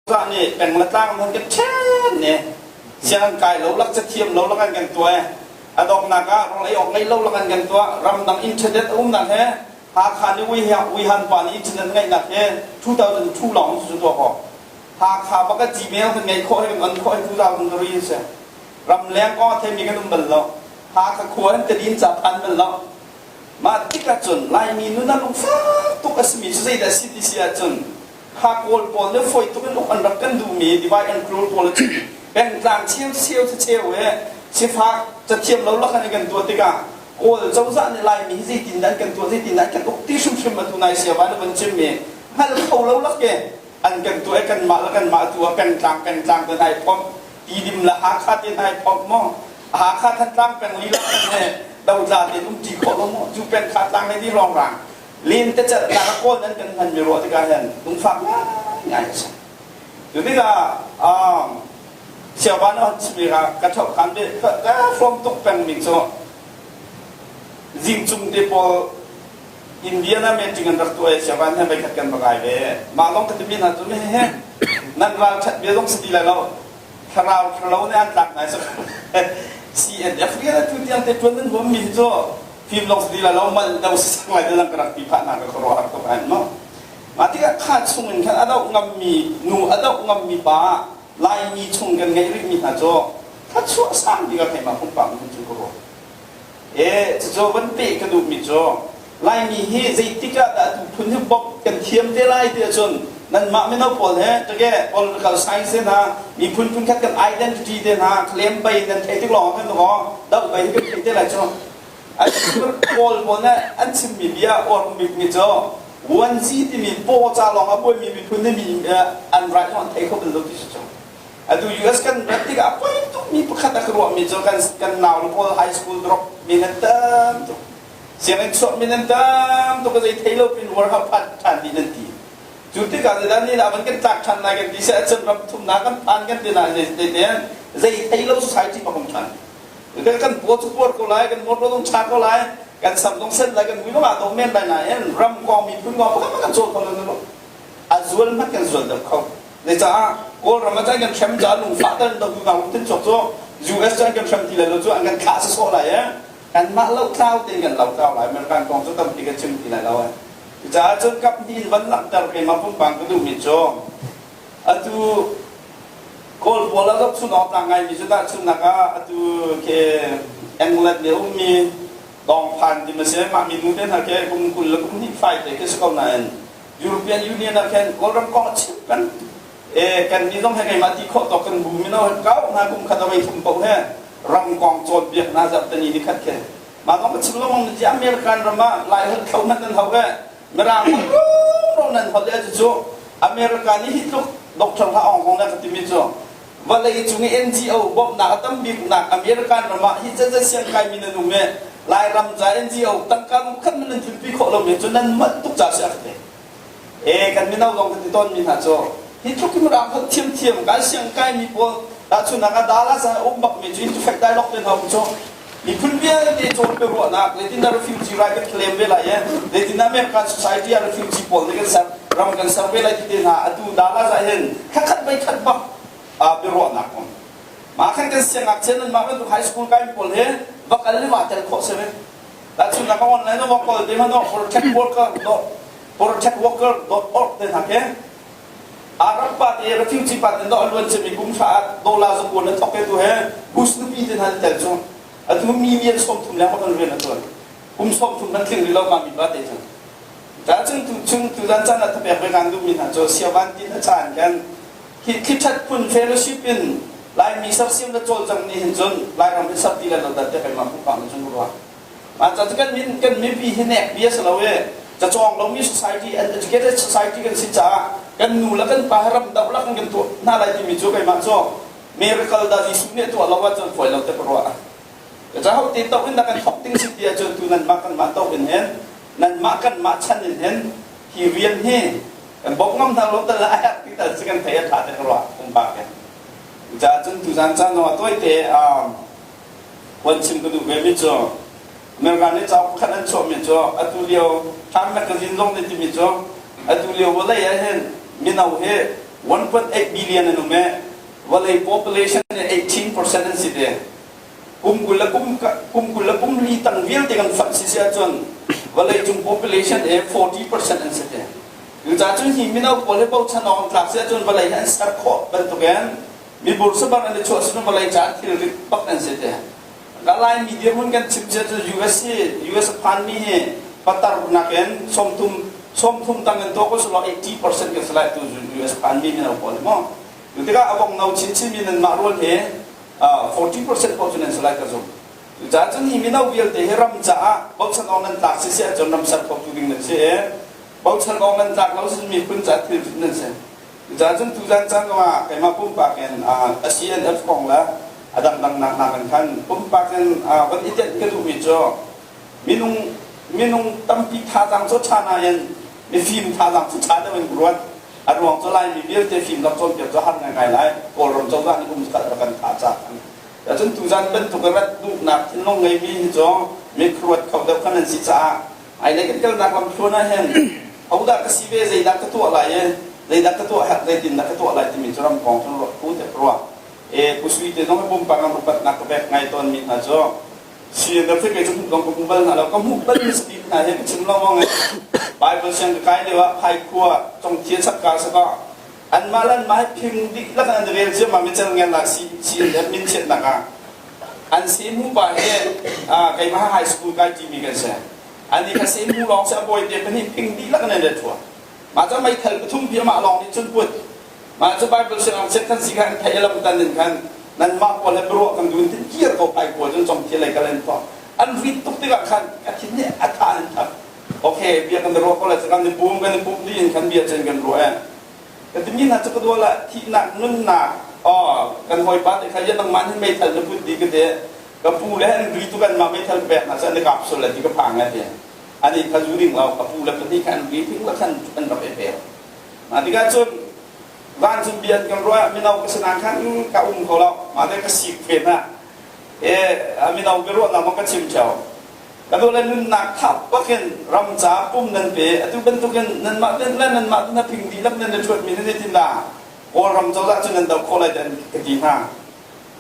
Cozah nih peng le tlang nan kan ṭhen i sianginn kai lo lak cathiam lo lak an kan tuah i a donghnak ah rawl ei awk ngeih lo lak an kan tuah. Ramdang internet a umnak he Hakha nih Wuhan pa nih internet ngeihnak he 2002 lawng cu tuah khawh. Hakha bak ah Gmail kan ngeih khawh hi kan on khawh hi 2003 a si. Ramleng kong a theimi kan um bal lo. Hakha khua in tadin ca phan bal lo. Mah tik ahcun Laimi nun ah lungfak tuk a simi cu zeidah a si ti si ahcun Kha Kawl pawl nih fawi tuk in uk an rak kan duhmi divide and rule pawl cu pengtlang cheu cheu cheu he sifak cathiam lo lak an kan tuah tikah Kawl cozah nih Laimi hi zeitin dah an kan tuah zeitin dah an kan uk ti hrimhrim atu nai sia van van chimmi hngal kho lo lak ke an kan tuah i kanmah le kanmah tu ah pengtlang pengtlang te nai phomh Tidim le Hakha te nai phomh maw Hakha Thantlang peng lila he dotla te um ṭi khawh lo maw cu peng kha tlang he di rongrang lentecelhnak a kawl nan kan hmanmi ruah tikah hin lungfak ngaingai a si. Cu tikah Siavan a chimmi kha ka ṭhoh khan ka hrawm tuk pengmi cu zingcung te pawl Indiana meeting an rak tuah i Siavan he voikhat kan va kai ve. Mah lawng ka timi hna cu hehe nan ralṭhat bia zong si ti lai lo. Thlarau ṭhalo nih an tlak ngai CNF rian atu tiang te ṭuan nan huammi hi cu fim lawng si ti lai lo mal do si sang lai te lang ka rak ti phah hna ka khuaruah har tuk ai no mah tikah kha chung in khan a doh ngammi nu a doh ngammi pa Laimi chung kan ngeih rihmi hna cu thluachuah sang ti ka keimah pumpak in cun ka ruah e cucu van peh ka duhmi cu Laimi hi zeitik ah dah tu phun hi bawmh kan thiam te lai ti ahcun nanmah mino pawl he take political science te hna miphun phunkhat kan identity te hna claim bay nan theih tik lawng kan doh bay hi kan theih te lai cu Kawl pawl nih an chimmi bia uar bikmi cu vuanci timi paw ca lawng a buaimi miphun nih mi an right zong an thei kho bal lo ti si cu. Atu US kan rat tikah a poi tukmi pakhat a ka ruahmi cu kan kan nau le pawl high school drop mi nan tam tuk. Sianginn chuah mi nan tam tuk zei thei lo pin war phan ṭhan dih nan ti. Cu tikah zeidah ni lah van kan tlak ṭhan lai kan ti si ahcun ram thumnak kan phan kan ti na zei zei thei lo society pa hung ṭhan. Kan kan paw cu puar ko lai, kan motor zong ṭha ko lai, kan sam zong sen lai, kan mui zong aa dawh men lai nain ram kong miphun kong pakhat kan cawl kho lo. A zual hmanh kan zual deuh kho. Zeicah Kawlram ah cun kan hrem caah lungfah tal in dotu hna lungthin chuak cu US cu an kan hrem ti lai lo cu an kan thlah sawsawh lai i kanmah lotlau tein kan lotlau lai. American kong cu tampi kan chim ti lai lo. Cucaah cun kap hnih in van langhter keimah pumpak ka duhmi cu Atu Kawl pawl a zohchun awk tlak ngaimi cu tahchunhnak ah atu khi England i a ummi Dawngphan ti ma si mah minu te hna khi kum 20 le kum hnih fai te khi si ko nain European Union ah khin Kawlram kong a chim peng. E kan nih zong he keimah ti khawh tawk kan bu mino he kau hna kum khat a vei thum paoh he ram kong cawnpiak hna zarhteni ni khat khi mah kong ka chim lengmang ni American ram ah Lai holh thlo hmanh nan hau e Mirang ro nan holh le cucu America nih hi tluk Doctor Hla Aung Hong le ka timi cu vawlei cung i NGO bawmhnak a tam biknak American ram ah hi zat siang kaimi nan um i Lairam ca NGO tangka khat nan tlunpi khawh lomi cu nan manh tuk ca si a ka ti. E kan mino zong kan ti tawnmi hna cu hi tluk in mirang holh thiamthiam kai siang kaimi pawl tahchunhnak ah Dallas ah um bakmi cu in fek dialogue te hna cu Miphun vialte cawnpi ruahnak zeitin dah refugee right kan claim ve lai i zeitin dah American society ah refugee pawl nih kan ser ram kan ser ve lai ti te hna atu Dallas ah hin khatkhat vei khat bak biaruahnak um. Mah khan kan siangngakchia nan mah bantuk high school kai pawl hi va kal le va tel khawh si ve. Tahchunhnak ah online va kawl te hmanh protect worker dot protectworker dot org te hna khi Arab pa te refugee pa te no a luan cemi kum hra ah dollar zakua na thawk tu he Bush nupi te hna tel cu atu mi million 30 leng kan rian a tuan kum 30 man tling rih lo ma mi pa te cu ta chung tu chung tu zan chan ah thapek ve kan duh mi hna cu siavan tin a chan kan hi thithat phun fellowship in Laimi sersiam le cawlcang nih hin cun Lairam hi ser ti le lo dat te keimah pumpak nih cun ka ruah Mah ca cu kan min kan mipi hi nek bia si lo i cacawng lomi society an educated society kan si caah kan nu le kan pa he ram doh lak in kan tuah hna lai timi cu keimah cu miracle dah Jesuh nih a tuah lo ahcun fawi lo te ka ruah. Ca ho te to in dah kan thok ding si ti ahcun tu nanmah kanmah to in hin nanmah kanmah chan in hin hi rian hi kan bawmh ngam hna lo tal a herh ti tal si kan thei a ṭha te ka ruah pumpak in. Caah cun tuzan caan zong ah tawite Van chim ka duh vemi cu America nih cauk pakhat an chuahmi cu atu lio Time magazine zong nih timi cu atu lio vawlei ah hin mino hi 1.8 billion an um i vawlei population nih 18% an si te. Kum 20 le kum kum 20 le kum li tang vialte kan fanh si si ahcun vawleicung population i 40% an si te. Cucaah cun hi mino pawl hi bochan awk an tlak si ahcun vawlei hi an ser khawh bantukin mibur sabar an i chuah sin vawlei caah thilrit bak an si te. Ka Laimi dirhmun kan chim cia cu US hi US a phanmi hi patar nakin sawmthum sawmthum tang in tuah ko selaw 80% kan si lai tu US phanmi mino pawl hi mu. Cu tikah a vong no chinchin mi nanmah rual hi 40% paoh cu nan si lai ka zumh. Cucaah cun hi mino vialte hi ram caah bochan awk nan tlak si si ahcun ram ser khotu ding nan si i bochan awk nan tlak lo si miphun caah thilrit nan si. Cucaah cun tuzan caan zongah keimah pumpak in a CNF kong le a dangdang nak nakin khan pumpak in van i tenh ka duhmi cu minung minung tampi thazaang cu ṭha nain mifim thazaang cu ṭha deuh in ka ruat. A ruang cu Laimi vialte fim rak cawnpiak cu har ngaingai lai. Kawlram cozah nih um khat rak kan thah caah khan. Cun tuzan bantuk i rat duhnak thinlung ngeimi hi cu mi khuaruat kho deuh khan an si caah hmailei kan kalnak lamthluan ah hin hodah ka si ve, zeidah ka tuah lai i zeidah ka tuah herh, zeitindah ka tuah lai timi cu ram kong cun ruah phu te ka ruah. E Pu Sui te zong hi pumpak in upatnak ka pek ngai tawnmi hna cu CNF hi kei cu hmuh zong ka hmu bal hna lo. Ka hmuh bal mi speak hna hi ka chim lengmang i Bible siang ka kai lio ah Phaikua Congthia chakka saka anmah le anmah hi phing dihlak in an rel ciammam i celngel ah CNF min chiatnak ah an sehmu pa hi keimah high school kai ṭimi kan si. Ani kha sehmu lawng si a bawi te pahnih phing dihlak in an re ṭhua. Mah cu meithal pathum pi amah lawng nih cun put. Mah cu Bible siangngakchia kan si kha an theih i lamtan in khan nanmah pawl he biaruah kan duh in tin kir ko Phaikua cun Congthia lei kal in tuah. An rit tuk tikah khan ka thin nih a tha in thak. Okay, bia kan i ruah ko lai cu kan i pum kan i pumh dih in khan bia cun kan ruah eh. Ka timi hna cu ka dual ah thihnak nunnak oh kan hawipa te kha ya nangmah nih meithal na put dih ka ti. Ka pu le an ri tuk anmah meithal ka pek hna cu an i kap sual lai ti ka phang lai ti. Ani kha zu ding lo ka pu le pahnih kha an ri thing la khan an rak i pek. Mah tikah cun vancung bia an kan ruah mino ka si nain khan ka um kho lo. Mah te ka sik ve hna. E mino biaruahnak ma ka chim theo. Ka dawt le nunnak thap bakin ram ca pum nan pe. Atu bantukin nanmah te le nanmah te na phing dihlak nan i ṭhuatmi nan i tin dah. Kawlram cozah cu nan doh khawh lai ti an ka ti hna.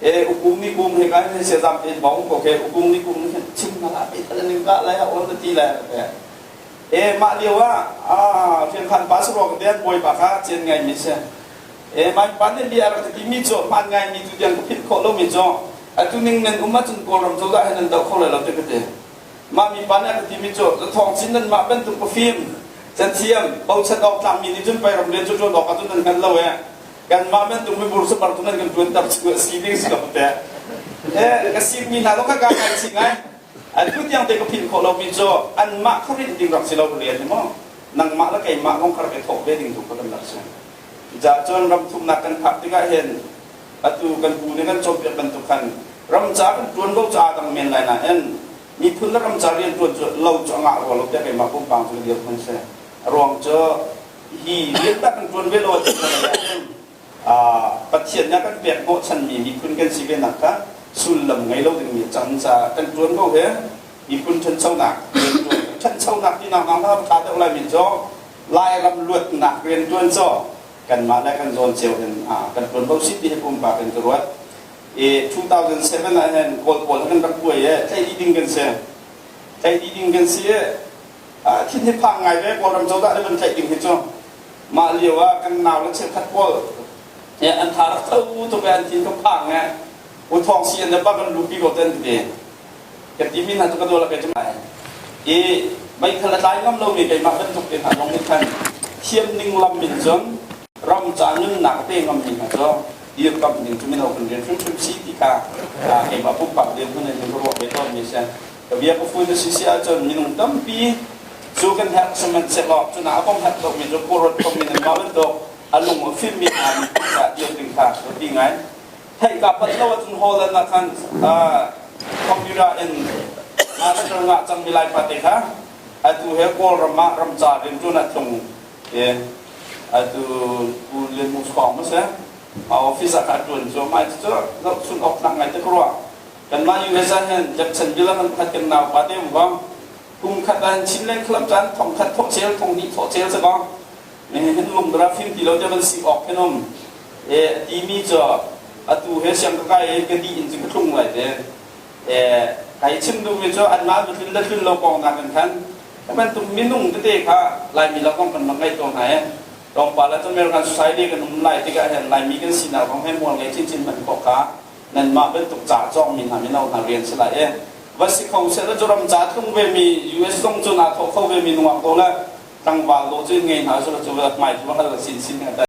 E ukung ni kung he kan se zam te bong ko ke ukung ni kung ni chim na la pe thalan ning ka lai a on na ti lai ka E mah lio ah Hriangkhan pa saruak te an bawipa kha cian ngaimi si. E mai pa nih bia rak ka timi cu hmaan ngaimi tu tiang ka philh khawh lomi cu atu ning nan um ahcun Kawlram cozah he nan doh kho lai lo ti ka ti. Mah mi pa nih a ka timi cu Zathawng Chin nanmah bantuk pafim cathiam bochan awk tlakmi nih cun pei ram rian cu ṭuan awk ahcun nan hngal lo e. Kanmah bantuk mibur sabar cu nan kan ṭuanter cu a si ding si lo te. E ka simmi hna zong kha kaa ngaihchih ngai. Atu tiang te ka philh khawh lomi cu anmah kha rinh ding rak si lo rian hi maw nangmah le keimah zong kha rak i thawh ve ding tu kha kan rak si. Cucaah cun ram thumnak kan phak tikah hin atu kan pu nih kan cawnpiak bantuk khan ram ca kan ṭuanvo cu aa dang men lai nain miphun le ram ca rian ṭuan cu lo cu a ngah rua lo tiah keimah pumpak cu ka dirhmun si. A ruang cu hi rian tak kan ṭuan ve lo ahcun Pathian nih a kan pek hnawhchanmi miphun kan si venak kha sullam ngei lo dingmi a cang caah kan ṭuanvo he miphun ṭhanchonak rianṭuan ṭhanchonak tinak hna hna ṭha deuh lai mi cu Lairam luatnak rianṭuan cu kanmah le kan zawn cio in kan ṭuanvo si ti hi pumpak in ka ruat. I 2007 ah hin Kawl pawl kan rak buai i tlaih dih ding kan si. Tlaih dih ding kan si i thin hi phang ngai ve Kawlram cozah nih van tlaih ding hi cu Mah lio ah kan nau le cheukhat pawl an tha rak tho tuk i an thin ka phang i u thawng si an bak an lupi ko ten ti ka timi hna cu ka dawl kai cu i meithal a tlai ngam lomi keimah bantuk te hna zong nih khan thiam ning lam in cun ram ca nunnak pe ngam mi hna cu dirkamh ding cu mino kan rian hrimhrim si ti kha keimah pumpak dirhmun in ka ruah ve tawn mi si. Ka bia ka fun a si si ahcun minung tampi cu kan herh sihmanhsehlaw cu na a kong herh lomi cu kawlrawn khomi nanmah bantuk a lung a fimmi hna miphun caah dir ding kha biapi ngai. Theih kaa pat lo ahcun Holland ah khan computer in master ngah cangmi Laipa te kha atu he Kawlram ah ramca rianṭuan ah tlung i atu Pu Lian Hmung Sawng maw si office ah kha a ṭuan cu mah cu zohchun awk tlak ngai te ka ruah. Kanmah US ah hin Jacksonville ah kan pakhat kan naupa te um ko. Kum khat ah hin Chinland Club caan thong khat thawh chel thong hnih thawh chel si ko. Hin lung dara fim ti lo te van si awk khin um. E timi cu atu he siang ka kai i ka di in cu ka tlung lai te. E kai chim duhmi cu anmah an tlun le tlun lo kong nakin khan bantuk minung tete kha Laimi lakong kan rak ngeih ko hna i tlawmpal ah American society kan um lai tikah hin Laimi kan sinak kong he mual ngei chinchin hman khawh kha nanmah bantuk ca cawngmi hna mino hna rian si lai i va si kho seh cu ram ca tlung vemi US zong cu naa thawh kho vemi nungak ko le tlangval dawh cu in ngei hna cu cu hmai cu hal sin sin.